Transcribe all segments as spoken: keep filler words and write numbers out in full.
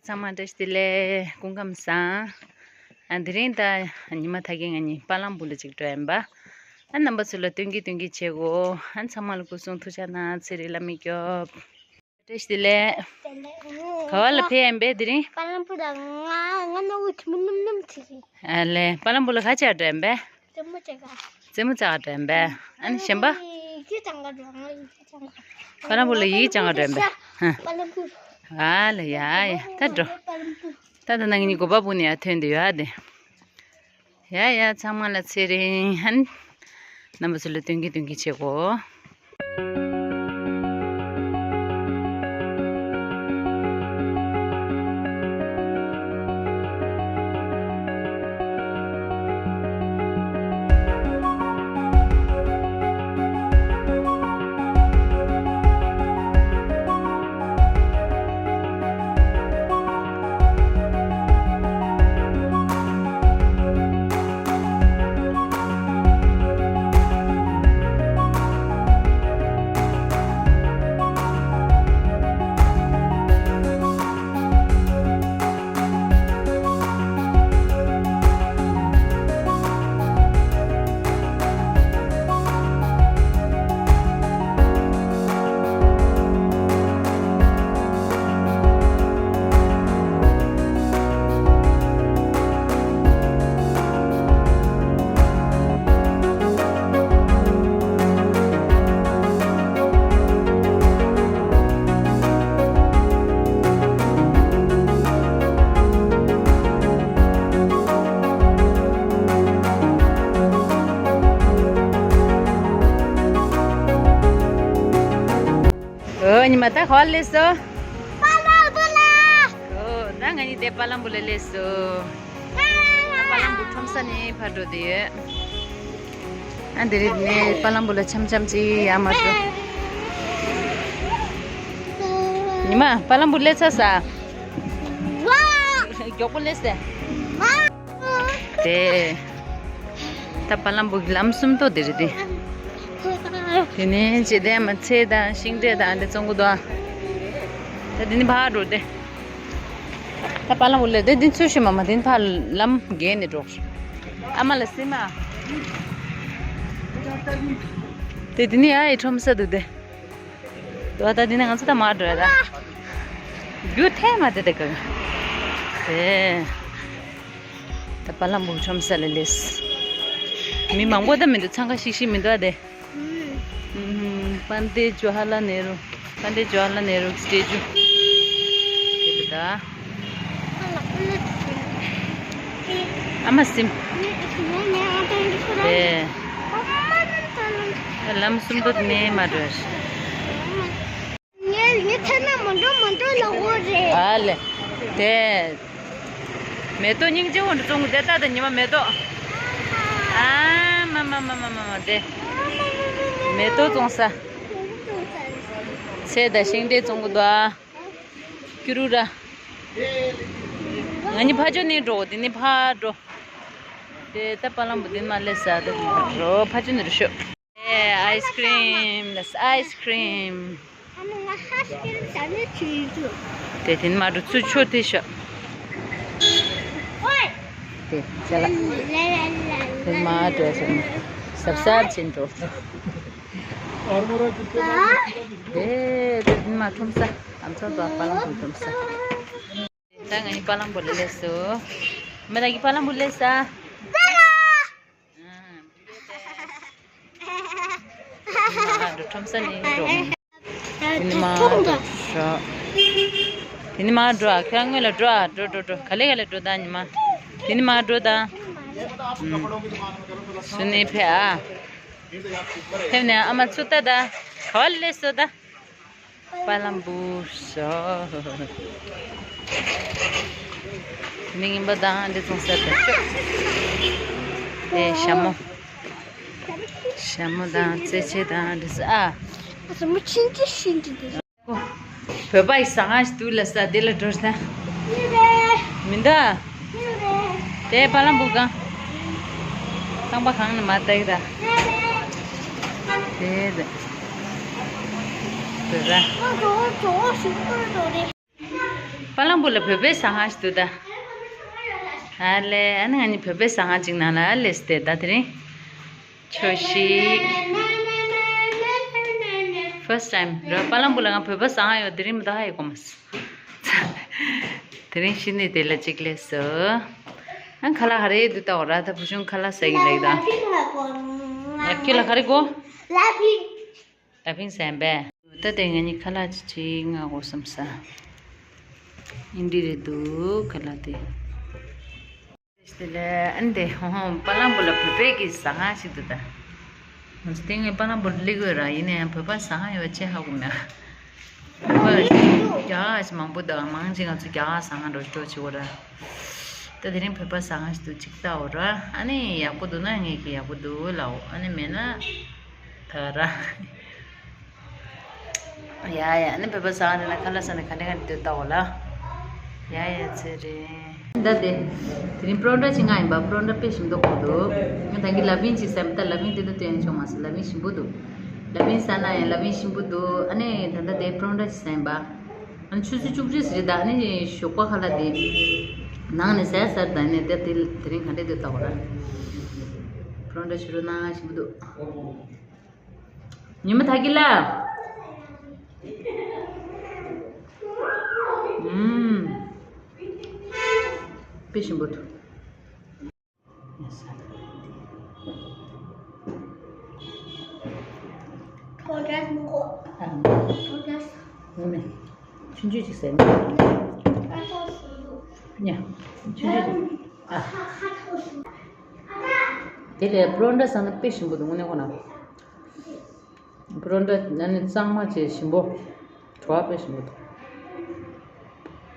ཚང་མ་བཀྲ་ཤིས་བདེ་ལེགས། སྐུ་ཁམས་བཟང་། ཨ། དེ་རིང་ད་ཉི་མ་ད་གིན་ང་གཉིས་པ་ལམ་བུ་ལ་ཅིག་འགྲོ་ཡིན་པ། ཨ། རྣམ་པ་ཚོ་ལ་སྟོན་གྱི་སྟོན་གྱི་བྱེད་གོ། ཨ། ཚང་མ་ལ་སྐུ་གསུང་ཐུགས་རྗེ་གནང་། ཚེ་རིང་བླ་མས་སྐྱོབ། བཀྲ་ཤིས་བདེ་ལེགས། བདེ་ལེགས། ག་བ་ལ་ཕེབས་ཡིན་པས་དེ་རིང་། པ་ལམ་བུ་ལ། ང་ང་ནོར་བུ་ཆུ་མོ་སྣུམ་སྣུམ་བྱེད་ཀྱི། ཨ་ལེ། པ་ལམ་བུ་ལ་ག་བྱེད་འགྲོ་ཡིན་པས། རྩེད་མོ་རྩེ་ག་རྩེད་མོ་རྩེ་ག་འགྲོ་ཡིན་པས། ཨ་ནི་གཞན་པ། ཡིག་ཆ་སྦྱང་ག་འགྲོ། ང་ཡིག་ཆ་སྦྱང་ག་པ་ལམ་བུ་ལ་ཡིག་སྦྱང་ག་འགྲོ་ཡིན་པས། ཧ། པ་ལམ་བུ། ཨ་ལེ། ཡ་ཡ། ད་འགྲོ། པ་ལམ་བུ། ད་ད་ནང་གི་གོ་པ་བུ་ནི་ཡ་ཐོན་དུ་ཡོད་ཨ་དེ། ཡ་ཡ། ཚང་མ་ལ་ཚེ་རིང་། ཧན། རྣམ་པ་ཚོ་ལ་སྟོན་གྱི་སྟོན་གྱི་བྱེད་གོ། ཨོ། ཉི་མ་ད་ག་བ་སླེབས་སོང་། པ་ལམ་བུ་ལ། ཨོ། ད་ང་གཉིས་དེ་པ་ལམ་བུ་ལ་སླེབས་སོང་། ད་པ་ལམ་བུ་ཁྲོམ་ས་ནས་ཕར་འགྲོ་བསྡད་ཡོད། ཨ། འདི་རེད། ནས་པ་ལམ་བུ་ལ་འཆམ་འཆམ་ཅིག་ཡར་མར་འགྲོ། ཉི་མ་པ་ལམ་བུ་སླེབས་ཚར་ས། མགྱོགས་པོ་སླེབས་སེ། དེ། ད་པ་ལམ་བུ་གི་ལམ་སུམ་མདོ་དེ་རེད་དེ། དེ་ནས་བྱེ་ལྡན་མ་ཚལ་དང་ཤིང་འབྲས་དང་དེ་བཙོང་གི་འདུག་ཨ། ད་དེ་ནི་ཕར་འགྲོ་དེ། ད་པ་ལམ་བུ་ལ་དེ་འདི་ཚུར་ཤི་མ་མ་དེ་ཕར་ལམ་བརྒལ་ནས་འགྲོ། ཨ་མ་ལ་སེམས་ཨ། དེ་དེ་ནི་ཨ་ཡི་ཁྲོམ་ས་འདུག་དེ། དོ་ད་དེ་ནི་ང་ཚོ་ད་མར་འགྲོ་ཡ་ད། རྒྱུ་ཐེ་མ་དེ་དེ་ག་དེ། ད་པ་ལམ་བུ་ཁྲོམ་ས་ལ་སླེབས། མི་མང་པོ་ད་མི་འདུག་འཚང་ཁ་ཤིག་ཤིག་མི་འདུག་ཨ་དེ། ཨུམ། པཎྜི་ཏ་ཇ་ཝ་ཧར་ལལ་ནེ་རུ། པཎྜི་ཏ་ཇ་ཝ་ཧར་ལལ་ནེ་རུ་གི་སི་ཊེ་ཅུ། དེ་ད། ཨ་མ་སེམས། དེ། ལམ་སུམ་མདོ་ནས་མར་འགྲོ། ངས་ངས་ཐ་ན་མ་འགྲོ་མ་འགྲོ་ལ་འོ་རེད། ཨ་ལེ། དེ། མེ་ཏོག་སྙིང་རྗེ་བོ་འདྲ་བཙོང་གི་དེ་ལྟ་དང་ཉི་མ་མེ་ཏོག་ཨ་མ་མ་མ་མ་མ་མ་དེ། མེ་ཏོག་བཙོང་ས། ཚལ་དང་ཤིང་འབྲས་བཙོང་གི་འདུག་ཨ། ཀྱུ་རུ་ར། ང་གཉིས་ཕ་ཇོ་ནས་འགྲོ། དེ་ནས་ཕར་འགྲོ། དེ་ད་པ་ལམ་བུ་དེ་མ་སླེབས་ས་དེ་འགྲོ། ཕ་ཇོ་ནས་རུ་ཤོག་ཨེ། ཨའི་སི་ཀྲིམ་ལ་ཨའི་སི་ཀྲིམ། ཨ་མ་ང་ཧ་སི་ཀྲིམ་ཟ་ནས་ཆུ་ཡིན་རྒྱུ། དེ་དེ་ནས་མ་འགྲོ་ཚུར་ཆོ་དེ་ཤོག་ཨོའི། དེ་ཅ་ལག་དེ་མ་འགྲོ་ཟེར་ནས་གཟབ་གཟབ་བྱེད་འགྲོ། དེ་དེ་མ་ཁྲོམ་ས། ཨམ་ཚ་དང་པ་ལམ་ཁྲོམ་ས། ད་ང་གཉིས་པ་ལམ་བུ་ལ་སླེབས་སོང་། མི་ད་གི་པ་ལམ་བུ་སླེབས་ས། ཨ་འགྲོ་ཁྲོམ་ས་ནས་འགྲོ། དེ་ནི་མ་འགྲོ་ཤག་དེ་ནི་མ་འགྲོ་ཨ། ཁྱོད་སྔོན་ལ་འགྲོ་ཨ། འགྲོ་འགྲོ་འགྲོ། ག་ལེ་ག་ལེ་འགྲོ་ད་ཉི་མ། དེ་ནི་མ་འགྲོ་ད། ཨུམ། སུ་ནི་ཕེ་ཨ། ཕེབས་ནས་ཨ་མ་ཚུར་ལྟ་ད། ག་བ་སླེབས་སོང་ད། པ་ལམ་བུ་ཤོག་དེ་ནི་རྔན་པ་དང་འདི་བཙོང་ས་དང་ཤོག་ཨེ་ཞྭ་མོ། ཞྭ་མོ་དང་རྩེད་ཆས་དང་འདི་ས་ཨ། ཨ་ས་མོ་ཆིན་ཅི་ཤིན་ཅི་འདི། བོད་པ་ཡི་ཟ་ཁང་ཞིག་འདུག་ལ་ས་དེ་ལ་འགྲོ་ས། མི་འདུག་ཨ། དེ་པ་ལམ་བུ་གང་། ཁང་པ་གང་ནས་མ་བལྟ་གི་ད། དེ་དེ། དེ་ར། པ་ལང་པུ་ལ་བོད་པའི་ཟ་ཁང་ཞིག་འདུག་ད། ཨ་ལེ། ཨ་ནི་ང་གཉིས་བོད་པའི་ཟ་ཁང་ཅིག་ནང་ལ་ཨ་ལེ་སྟེ་ད་དེ་རིང་ཆོས་ཤིག first time ར། པ་ལང་པུ་ལ་ང་བོད་པ་ཟ་ཁང་ཡོད་དེ་རིང་མི་ད་ཧ་ཡོད་གོ་མ་སོང་། དེ་རིང་ཤི་ནི་དེ་ལ་གཅིག་ལས་སོ། ཨ་ཁ་ལག་ག་རེ་འདུག་ལྟ་འོ་ར། ད་བུ་ཆུང་ཁ་ལག་ཟ་གི་ལེགས་ད། ཁྱོད་ལ་ག་རེ་དགོས། ལ་ཕིང་ཟན་པས། ད་ཕིང་ཟན་པས། ད་དེ་ང་གཉིས་ཁ་ལག་ཅིག་ཅིག་མངགས་དགོས་བསམ་ས། ཨིན་དྲི་རེད་འདུག་ཁ་ལག་དེ། དེ་ལས་ཨན་དེ་ཧོ་ཧོ་པ་ལང་པུ་ལ་བོད་པའི་གི་ཟ་ཁང་ཞིག་འདུག་ད། ང་ཚོ་དེ་སྔའི་པ་ལང་པུར་སླེབས་ཡོད་ར། ཡིན་ནའི་བོད་པ་ཟ་ཁང་ཡོད་པ་ཅི་ཧ་གོ་མེད། བོད་པ་རྒྱ་གར་ཞིག་མང་པོ་འདུག་མང་ཆེ་ང་ཚོ་རྒྱ་གར་ཟ་ཁང་འགྲོ་འགྲོ་བྱེད་འོ་ར། ད་དེ་རིང་བོད་པ་ཟ་ཁང་ཞིག་འདུག་ཅིག་ལྟ་འོ་ར། ཨ་ནི་ཡག་པོ་འདུག་ན་ངས་ཀྱི་ཡག་པོ་འདུག་ལབ་འོ། ཨ་ནི་མེད་ན་ད་ག་ར། ཡ་ཡ། ཨ་ནི་བོད་པ་ཟ་ཁང་རེད་ན་ཁ་ལག་ཟ་ནས་ག་འདྲ་ག་འདྲ་འདུག་ལྟ་འོ་ལ། ཡ་ཡ་ཚེ་རིང་། ད་དེ། དེ་རིང་པྲོན་ཊ་ཅིག་མངགས་ཡིན་པ། པྲོན་ཊ་དཔེ་ཞིམ་མདོག་ཁོག་འདུག་ང་ད་གིན་ལ་ཕིང་ཅིག་ཟ་ཡིན་པ། ད་ལ་ཕིང་དེ་ད་སྟོན་ཡོང་ཆོག་མ་སོང་། ལ་ཕིང་ཞིམ་པོ་འདུག་ལ་ཕིང་ཟ་ན་ཡང་ལ་ཕིང་ཞིམ་པོ་འདུག་ཨ་ནི་ད་ལྟ་དེ་པྲོན་ཊ་ཅིག་ཟ་ཡིན་པ། ཨ་ནི་ཆུ་ཚོད་བཅུ་གཅིག་རེད་ད། ཨ་ནི་ཞོགས་པ་ཁ་ལག་དེ་ནང་ནས་ཟ་ཟ་ད་ནས་དེ་དེ་དེ་རིང་ག་འདྲ་འདུག་ལྟ་འོ་ར། པྲོན་ཊ་ཕྱི་རུ་ན་ཞིམ་པོ་འདུག་ཉི་མ་ད་གི་ལ། ཨུམ། དཔེ་ཞིམ་པོ་འདུག་ཨ། ངོ་མས། ཆུང་ཆུང་ཅིག་ཟས་ནས། ཉ། ཆུང་ཆུང་ཅིག་ཨ། དེ་ལས་པྲོན་ཊ་ཟ་ན་དཔེ་ཞིམ་པོ་འདུག་དངོས་གནས་ཁོ་ན། པྲོན་ཊ་ཨ་ནི་གཙང་མ་བྱས་ཞིམ་པོ། བྲོ་བ་དཔེ་ཞིམ་པོ་འདུག་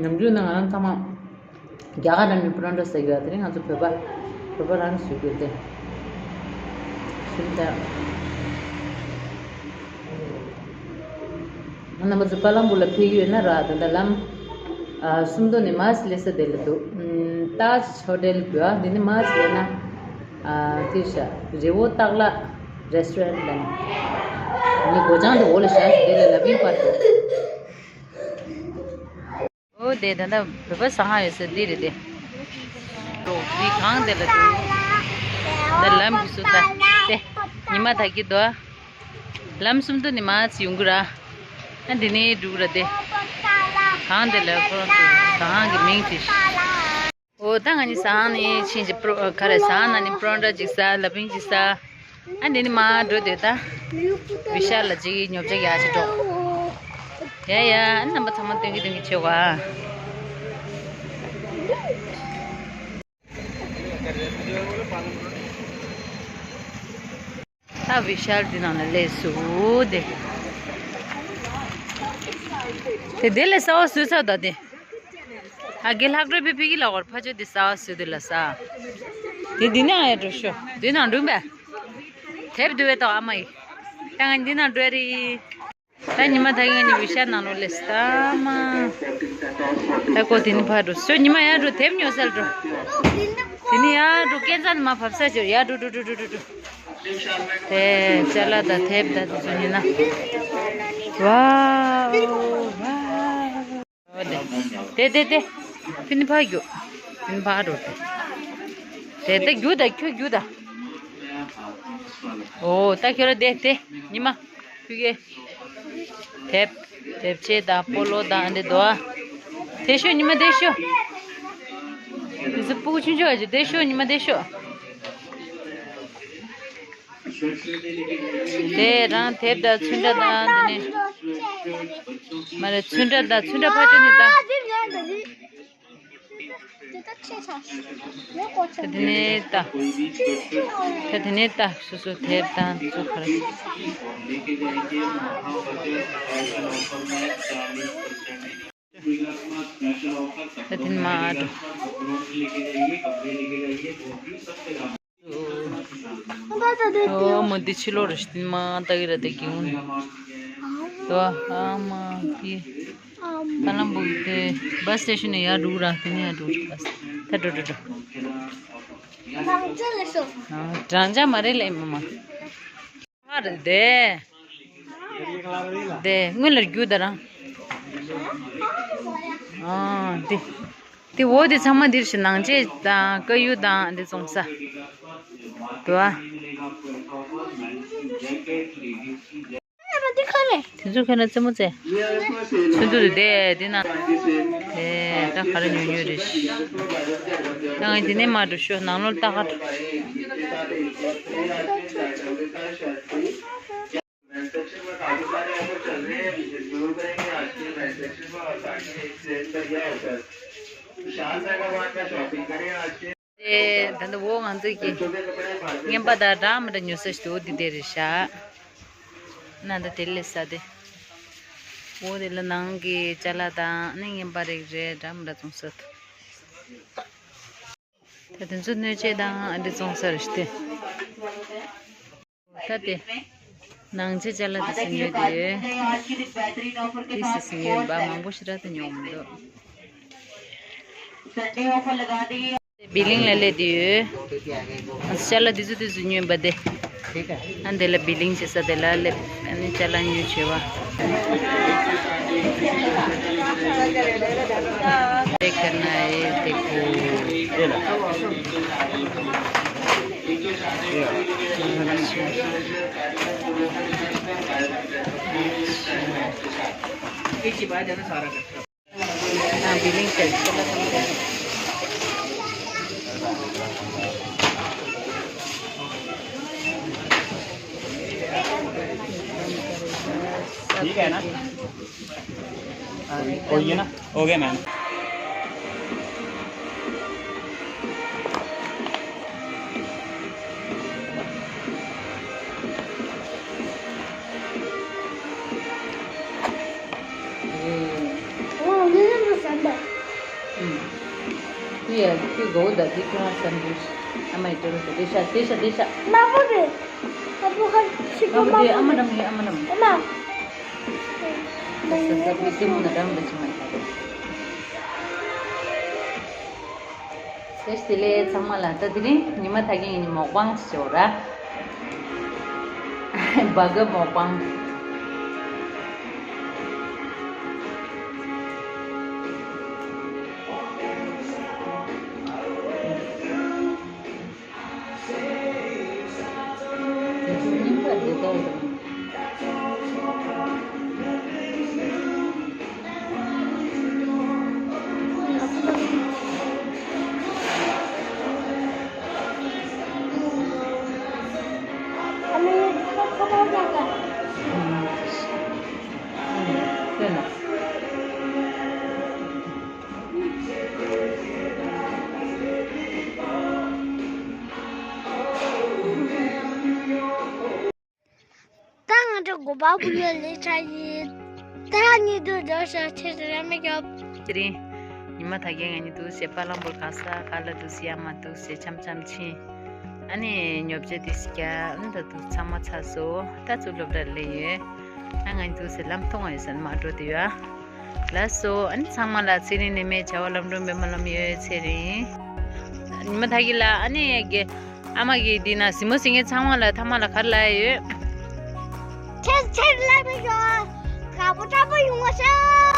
ནམ་རྒྱུན་ནང་ང་རང་ཚང་མ་རྒྱ་གར་རང་གི་པྲོན་ཊ་ཟ་གི་ཡོད། དེ་རིང་ང་ཚོ་བོད་པ་བོད་པ་རང་གིས་བཟོས་གི་ཡོད་དེ། ཞིམ་ད། རྣམ་པ་ཚོ་པ་ལང་པུ་ལ་ཕེབས་ཀྱི་ཡོད་ན་ར། ད་ལྟ་ལམ་ཨ་སུམ་མདོ་ནས་མར་ཆི་སླེབས་ས་དེ་ལ་འདུག་ཨམ། ཏཱཇ་ཧོ་ཊེལ་དགོས་ཨ། འདི་ནས་མར་ཆི་སླེབས་ན་ཨ་དེ་ཤ་རི་བོ་སྟག་ལ་རེ་སི་ཊོ་རན་ཊི་ལ་ནི། ངའི་སྒོ་བྱང་དེ་འོག་ལ་བཞག་ཞིག་དེ་ལ་ལ་ཕིང་པར་འདུག་ཨོ་དེ་ད་ལྟ་བོད་པ་ཟ་ཁང་ཡོད་ས་འདི་རེད་དེ། འདི་གང་དེ་ལ་འདུག་འདི་ལམ་གྱི་སུ་ད་དེ་ཉི་མ་ད་གི་དོ། ལམ་སུམ་མདོ་ནས་མར་ཆི་ཡོང་གི་ར། ཨ་འདི་ནས་འགྲོ་གི་ར་དེ། གང་དེ་ལ་ཁོ་རང་ཚོ་ཟ་ཁང་གི་མིང་དེ། ཨོ་ད་ང་གཉིས་ཟ་ཁང་ནས་ཕྱིན་ཅི་པྲོ་ག་རེ་ཟ་ཁང་ནང་ནས་པྲོན་ཊ་ཅིག་ཟ། ལ་ཕིང་ཅིག་ཟ། ཨ་འདི་ནས་མར་འགྲོ་དུས་ད་བི་ཤཱལ་ལ་ཅིག་ཉོ་ཆ་རྒྱག་ཅིག་འགྲོ། ཡ་ཡ། ཨ་རྣམ་པ་ཚང་མ་སྟོན་གི་སྟོན་གི་བྱེད་བ། ད་བི་ཤཱལ་འདི་ནང་ལ་སླེབས་སོང་དེ། དེ་དེ་ལས་གསར་པ་བཟོས་ཚར་ད་དེ། ཨ་དགེ་ལྷག་སྒྲོལ་པའི་ཕི་གི་ལ་བར་ཕ་ཆོས་དེ་གསར་པ་བཟོས་དེ་ལ་ས། དེ་འདི་ནས་ཨ་ཡ་འགྲོ་ཤོག་འདི་ནང་འགྲོ་བས། དེབ་འདུག་བས་ཏོ་ཨ་མ་ཡིས། ད་ང་འདི་ནང་འགྲོ་རེད། ད་ཉི་མ་ད་གིན་ནི་བི་ཤཱལ་ནང་ལོགས་ལས་སྟ་མ། ད་ཀོ་དེ་ནི་ཕར་འགྲོ་སོ། ཉི་མ་ཡར་འགྲོ་དེབ་ཉོ་སར་འགྲོ། དེ་ནི་ཡར་འགྲོ་སྐས་འཛེགས་ནི་མ་བབས་ས་ཅིག་ཡར་འགྲོ་འགྲོ་འགྲོ་འགྲོ་འགྲོ། དེ་ཅ་ལག་དང་དེབ་དང་དེ་ཚོ་ཉོས་ན། ཝའོ་ཝའོ། དེ་དེ་དེ། ཕི་ནི་ཕར་རྒྱུག་ཕི་ནི་ཕར་འགྲོ་དེ། དེ་དེ་རྒྱུག་ད་ཁྱོད་རྒྱུག་ད། ཨོ་ད་ཁྱོད་ར་དེ་དེ་ཉི་མ། ཕི་གེ། དེབ། དེབ་ཆས་དང་སྤོ་ལོ་དང་འདི་དོ། དེ་ཤོ་ཉི་མ་དེ་ཤོ། དེ་ཚོ་སྤུ་གུ་ཆུང་ཆུང་ཨ་ཅེ་དེ་ཤོ་ཉི་མ་དེ་ཤོ། དེ་རང་དེབ་དང་ཚོན་ཁྲ་དང་འདི་ནས། མ་རེད་ཚོན་ཁྲ་དང་ཚོན་ཁྲ་ཕར་ཕྱོགས་ནས་དང་། དེ་ནས་ད། ད་དེ་ནས་ད་སོ་སོ་དེབ་དང་ཚོ་ཁར། ད་དེ་ནས་མ་འགྲོ། ཨོ་མོ་འདི་ཕྱི་ལོགས་རེད་ཤི་མ་ད་གི་ར་ད་གི་འུན། དོ་ཨ་མ་ཕི། ད་ལམ་བུ་དེ་བྷ་སི་སི་ཊེ་ཤན་ནས་ཡར་འགྲོ་ར་དེ་ནས་ཡར་འགྲོ་ར་བྷ་སི། ད་འགྲོ་འགྲོ་འགྲོ། ཨ་བྲང་ཅ་མ་རེད་ལེ་མ་མ། ཧ་རེད་དེ། དེ་སྔོན་ལ་རྒྱུག་ད་རང་། ཨ་འདི། དེ་འོ་དེ་ཚང་མ་འདིར་ཞིག་ནང་ཆས་དང་དཀར་ཡོལ་དང་འདི་བཙོང་ས། དུ་ཨ། དེ་ཚོ་ཁ་ན་རྩེད་མོ་རྩེ། ཚུན་དུ་དེ་དེ་ན། དེ་ད་ག་རེ་ཉོ་ཉོ་རེད་ཤི། ད་ངས་དེ་ནས་མ་འགྲོ་ཤོ་ནང་ལོགས་ལྟ་ག་འགྲོ། सेक्शन में काफी सारे ऑफर चल रहे हैं, अभी रिव्यू करेंगे आज के सेक्शन में और बाकी एक से एक बढ़िया ऑफर। विशाल मेगा मार्ट में शॉपिंग करें आज के। དེ་ད་ལྟ་འོ་ང་ཚོ་གི་རྔན་པ་དང་འདྲ་མི་འདྲ་ཉོ་ས་ཞིག་འདུག་འདི་དེ་རེད་ཤག་ན་ད་དེ་ལས་ས་དེ། འོ་དེ་ལ་ནང་གི་ཅ་ལག་དང་ནི་རྔན་པ་རིགས་རེད་འདྲ་མི་འདྲ་བཙོང་ས་འདུག་ད་དེ་ཚོ་སྣོད་ཆས་དང་ཨ་འདི་བཙོང་ས་རེད་ཤག་དེ། ད་དེ། ནང་ཆས་ཅ་ལག་དེ་ཚོ་ཉོས་ཏེ་ཡོད། དེ་སི་སི་ཉོས་པ་མང་པོ་ཞེ་དྲག་ཏུ་ཉོ་མི་འདུག་བི་ལིང་ལ་སླེབས་ཏེ་ཡོད། ཨ་ཅ་ལག་དེ་ཚོ་དེ་ཚོ་ཉོས་པ་དེ། ཨ་འདི་ལ་བི་ལིང་བྱེད་ས་དེ་ལ་སླེབས། ཨ་ནི་ཅ་ལག་ཉོས་བྱས་པ། དེ་ཁར་ན་ཨེ་དེ་ཁུ། हाँ, बिलिंग सेट। ठीक है ना? हाँ, हो गया ना? हो गया मैम। བཀྲ་ཤིས་བདེ་ལེགས་ཚང་མ་ལ། ད་དེ་རིང་ཉི་མ་ད་གིན་ངེད་གཉིས་མོག་པང་ཞིག་བྱེད་འོ་ར། བ་ག་མོག་པང་། ད་ང་ཚོ་གོ་པ་བུ་ལོན་ལས་ཆ་ཡིན། ད་ཉིད་དུ་འགྲོ་ཤག་ཆེ་ཟེར་ར་མི་རྒྱབ། དེ་རིང་ཉི་མ་ད་གིན་ང་གཉིས་འདུག་སེ་པ་ལང་པོར་ཁ་ས་ཁ་ལ་འདུག་སེ་ཡ་མ་འདུག་སེ་འཆམ་འཆམ་ཕྱིན། ཨ་ནི་ཉོ་ཆ་དེ་སི་ཀྱ་ཨ་ནི་ད་འདུག་ཚང་མ་ཚར་སོང་། ད་ཚུར་སློབ་གྲྭར་སླེབས་ཡོད། ཨ་ང་གཉིས་འདུག་སེ་ལམ་མཐོང་བ་ཡོད་ས་ནས་མ་འགྲོ་དེ་ཡོད་ཨ། ལགས་སོ། ཨ་ནི་ཚང་མ་ལ་ཚེ་རིང་ནས་མའི་བྱ་བ་ལམ་འགྲོ་མེད་མ་ལམ་ཡོད་ཚེ་རིང་། ཉི་མ་ད་གིན་ལ་ཨ་ནི་གི་ཨ་མ་གི་འདི་ན་གཟིགས་མོ་གཟིགས་མཁན་ཚང་མ་ལ་ཐ་མ་ལ་ག་རེ་ལབ་ཡོད། ཁྱེད་ཁྱེད་ལ་མི་ཤོག་དགའ་པོ་དྲག་པོ་ཡོང་བ་ཤག